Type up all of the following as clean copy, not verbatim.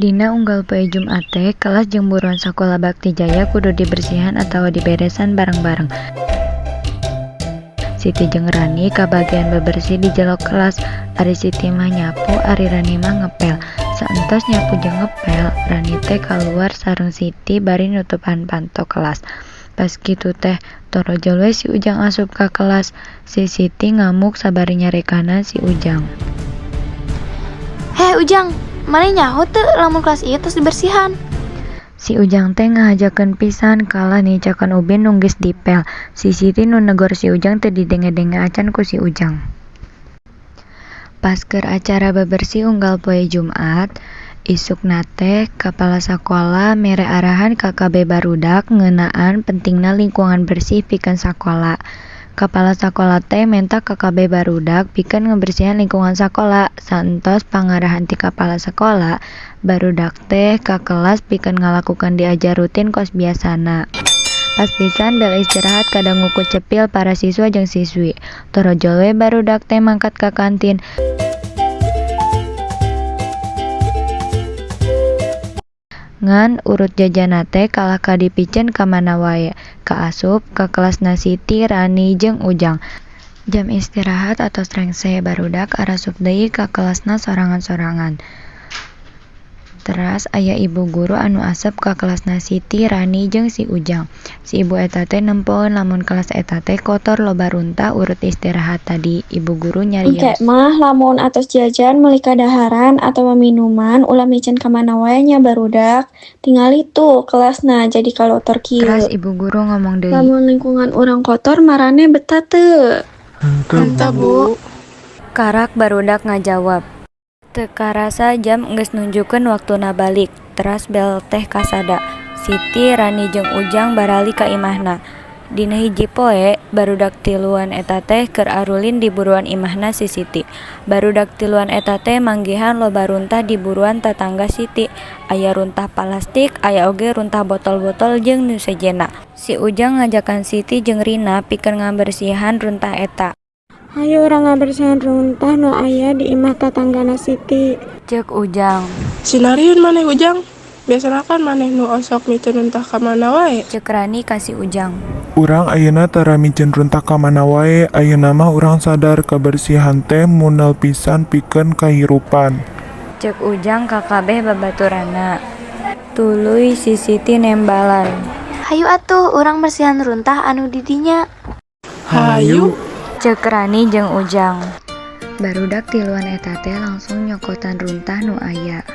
Dina unggal poe Jumat teh kelas jeung buruan sakola Bakti Jaya kudu dibersihan atawa diberesan bareng-bareng. Siti jeung Rani kabagian bebersih di jero kelas. Ari Siti mah nyapu, ari Rani mah ngepel. Saentos nyapu jeung ngepel, Rani teh kaluar sareng Siti bari nutupan panto kelas. Pas kitu teh torojol we si Ujang asup ka kelas. Si Siti ngamuk sabari nyarekanan si Ujang. Heh Ujang, maneh nyaho teu lamun kelas ieu tos dibersihan? Si Ujang teh ngahajakeun pisan kalah nicakeun ubin nu geus dipel. Si Siti nu negor si Ujang teu didenge-denge acan ku si Ujang. Pas keur acara bebersih unggal poe Jumat, isukna teh kapala sakola mere arahan ka kabeh barudak ngeunaan pentingna lingkungan bersih pikeun sakola. Kapala sakola teh menta ka kabeh barudak pikeun ngabersihan lingkungan sakola. Saentos pangarahan ti kapala sakola, barudak teh ka kelas pikeun ngalakukeun diajar rutin kos biasana. Pas pisan bel istirahat kadangu ku cepil para siswa jeung siswi. Torojol we barudak teh mangkat ka kantin. Ngan urut jajanna teh kalah ka dipiceun ka mana wae, kaasup ka kelasna Siti, Rani jeung Ujang. Jam istirahat atos rengse, barudak arasup deui ka kelasna sorangan-sorangan. Teras aya ibu guru anu asep ka kelasna Siti, Rani jeung si Ujang. Si ibu eta teh nempoeun lamun kelas eta teh kotor loba runtah urut istirahat tadi. Ibu guru Engke nyarios. mah lamun atos jajan meuli kadaharan atawa minuman ulah miceun ka mana wae nya barudak, tingali tuh kelasna jadi kalotor Teras kieu. ibu guru ngomong deui. Lamun lingkungan urang kotor maraneh betah teu? Henteu, Henteu, Bu. Bu. Karak barudak ngajawab. Teu karasa jam geus nunjukeun waktuna balik. Teras bel teh kasada. Siti, Rani jeung Ujang baralik ka imahna. Dina hiji poe, barudak tiluan eta teh keur arulin di buruan imahna si Siti. Barudak tiluan eta teh manggihan loba runtah di buruan tatangga Siti. Aya runtah palastik, aya oge runtah botol-botol jeung nu sejenna. Si Ujang ngajakan Siti jeung Rina pikeun ngabersihan runtah eta. Hayu urang ngabersihan runtah nu aya di imah tatanggana Siti. Ceuk Ujang. Cinariun maneh Ujang, biasana kan maneh nu osok miceun runtah ka mana wae. Ceuk Rani ka si Ujang. Urang ayeuna tara miceun runtah ka mana wae, ayeuna mah urang sadar kabersihan teh munel pisan pikeun kahirupan. Ceuk Ujang ka kabeh babaturanna. Tuluy si Siti nembalan. Hayu atuh urang mersihan runtah anu di dinya. Hayu. Ceuk Rani jeung Ujang. Barudak tiluan eta teh langsung nyokotan runtah nu aya.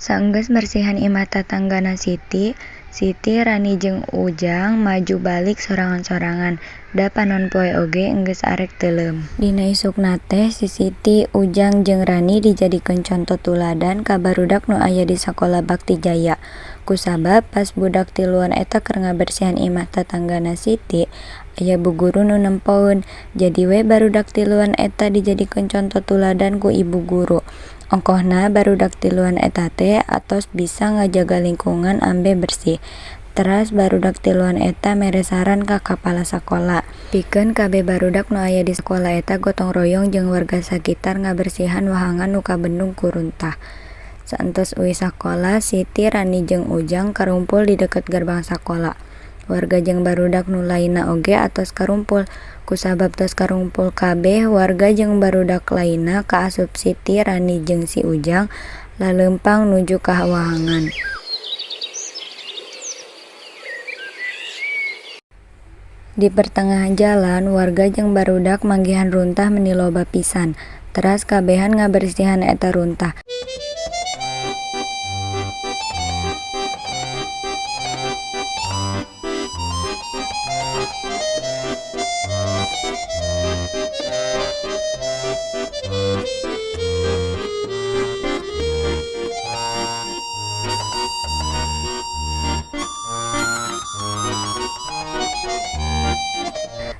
Saenggeus mersihan imah tatanggana Siti, Siti, Rani jeung Ujang maju balik sorangan-sorangan, da panon poe oge enggeus arek teuleum. Dina isukna teh si Siti, Ujang jeung Rani dijadikeun conto tuladan ka barudak nu aya di sakola Bakti Jaya. Kusabab pas budak tiluan eta keur ngabersihan imah tatanggana Siti, aya bu guru nu nempoeun, jadi we barudak tiluan eta dijadikeun conto tuladan ku ibu guru. Ongkohna barudak tiluan eta teh atos bisa ngajaga lingkungan ambe bersih. Teras barudak tiluan eta mere saran ka kapala sakola, pikeun kabeh barudak nu aya di sakola eta gotong royong jeung warga sakitar ngabersihan wahangan nu kabendung ku runtah. Saentos uih sakola, Siti, Rani jeung Ujang karumpul di deket gerbang sakola. Warga jeung barudak nu lainna oge atos karumpul. Kusabab tos karumpul kabeh, warga jeung barudak lainna kaasup Siti, Rani jeung si Ujang laleumpang nuju ka wahangan. Di pertengahan jalan, warga jeung barudak manggihan runtah meuni loba pisan. Teras kabehan ngabersihan eta runtah.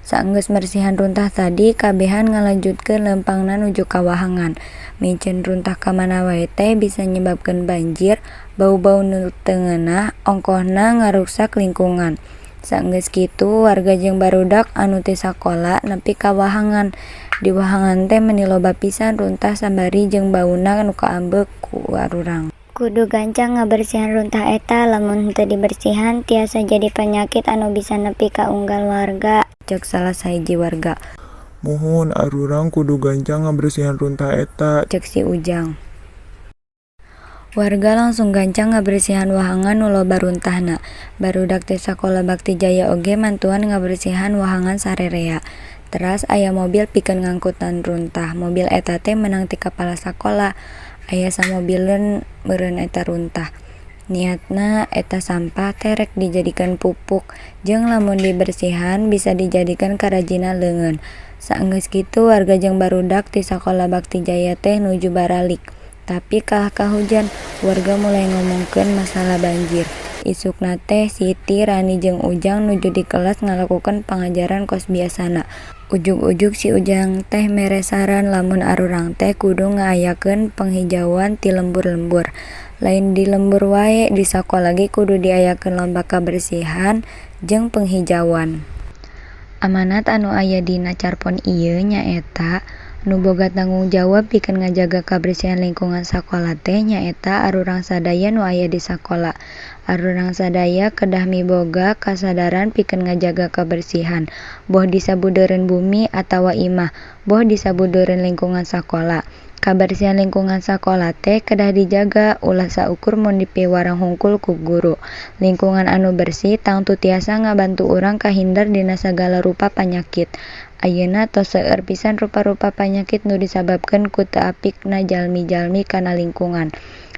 Saenggeus mersihan runtah tadi, kabehan ngalanjutkeun leumpangna nuju ka wahangan. Miceun runtah ka mana wae teh bisa nyebabkeun banjir, bau-bau nu teu ngeunah, ongkohna ngaruksak lingkungan. Saenggeus kitu warga jeung barudak anu ti sakola nepi ka wahangan. Di wahangan teh meuni loba pisan runtah sambari jeung bauna nu kaambeuk ku arurang. Kudu gancang ngabersihan runtah eta, lamun henteu dibersihan tiasa jadi panyakit anu bisa nepi ka unggal warga. Cek salah sahiji warga. Muhun, arurang kudu gancang ngabersihan runtah eta. Cek si Ujang. Warga langsung gancang ngabersihan wahangan nu loba runtahna. Barudak ti sakola Bakti Jaya oge mantuan ngabersihan wahangan sarerea. Teras aya mobil pikeun ngangkutan runtah. Mobil eta teh meunang ti kapala sakola. Aya samobileun meureun eta runtah. Niatna eta sampah teh rek dijadikeun pupuk jeung lamun dibersihan bisa dijadikeun karajinan leungeun. Saenggeus kitu warga jeung barudak ti sakola Bakti Jaya teh nuju baralik. Tapi kalah ka hujan, warga mulai ngomongkeun masalah banjir. Isukna teh Siti, Rani jeung Ujang nuju di kelas ngalakukeun pangajaran kos biasana. Ujug-ujug si Ujang teh mere saran lamun arurang teh kudu ngaayakeun penghijauan ti lembur-lembur. Lain di lembur wae, di sakola ge kudu diayakeun lomba kabersihan jeung penghijauan. Amanat anu aya dina carpon ieu nyaeta nu boga tanggung jawab pikeun ngajaga kabersihan lingkungan sakola teh nyaeta arurang sadaya nu aya di sakola. Arurang sadaya kedah miboga kasadaran pikeun ngajaga kabersihan, boh di sabudeureun bumi atawa imah, boh di sabudeureun lingkungan sakola. Kabersihan lingkungan sakola teh kedah dijaga ulah saukur mun dipiwarang hungkul ku guru. Lingkungan anu bersih tangtu tiasa ngabantu urang kahindar dina sagala rupa panyakit. Ayeuna tos seueur pisan rupa-rupa panyakit nu disababkeun ku teu apikna jalmi-jalmi kana lingkungan.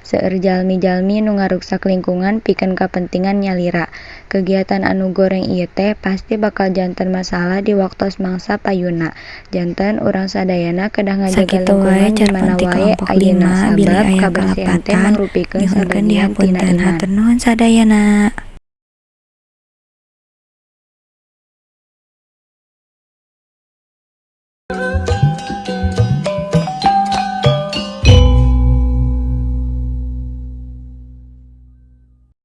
Seueur jalmi-jalmi nu ngaruksak lingkungan pikeun kapentingan nyalira. Kegiatan anu goreng ieu teh pasti bakal janten masalah di waktos mangsa payuna. Janten urang sadayana kedah ngajaga Sakitu wae lingkungan di carpon mana ti wae kelompok ayeuna 5 bilih sabab aya kabersihan teh kalepatan mangrupikeun nyuhunkeun sabagian tina dihapunten. iman. Hatur nuhun sadayana.